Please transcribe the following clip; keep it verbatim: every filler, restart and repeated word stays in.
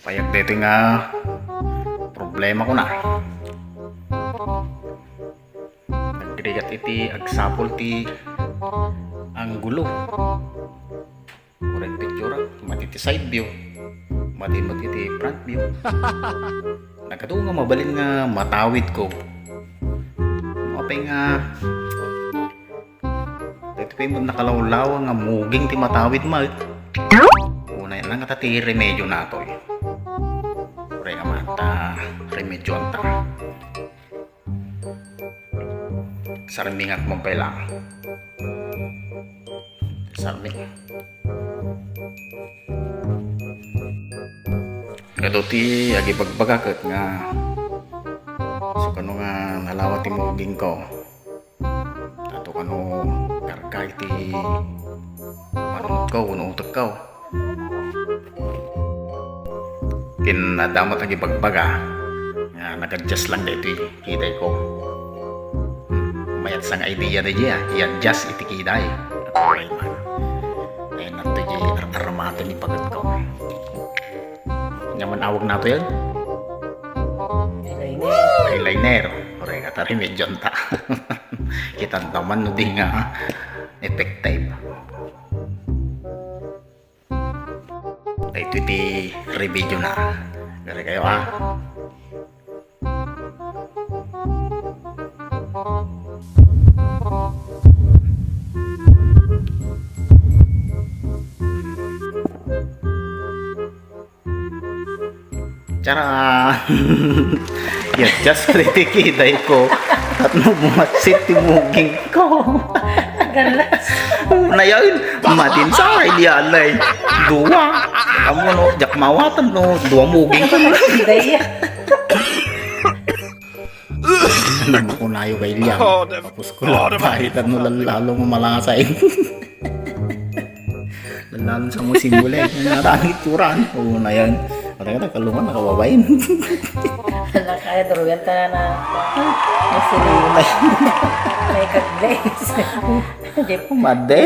Payag daytoy nga problemakuna. Nagrigat iti agsapul ti anggulo. Uray picture, madi ti side view, madi met iti front view. Nagadu nga mabalin nga matawidko. Apay nga, daytoy pay met nakalawlawa nga muging ti matawid met. Unay na nga ta ti remedio natoy. Uray nga mata, remedyoanta. Sarmingak mo pay lang. Sarming. Kado ti agibagbaga ket nga, so kano nga nalawa ti mugingko. Tato kano karka iti marunotko, uno utekko. Ken adda met agibagbaga nga nag-adjust lang daytoy kidayko. Hmm, mayat sa nga idea daydiay, ah. I-adjust iti kiday. Apay man. Ayan na to, di ar-armaten ni pagod ko. Nyaman awag na to yan? Eyeliner. Eyeliner. Uray, kata remedyo ta. Kitan taman no di nga effective. Daytoy ti revision na. Gari kayo, ha? Tara! Ya, just ready kiday ko. At no, bumatsit ti muging ko. Galas. Nayain, madin sa kay di alay. Dua. Amo no, jak mawatan no, dua muging ko. Daya. Nagkunayo kay Liam. Tapos ko lang, kahit ano lang lalo mo malasay. Lalo sa mo simbole. Narangit turan. Oo na yan. Kaya kalungan, nakababain. Ala, kaya durugan ta na. Masiling. May kag-blaze. Jeep. Made.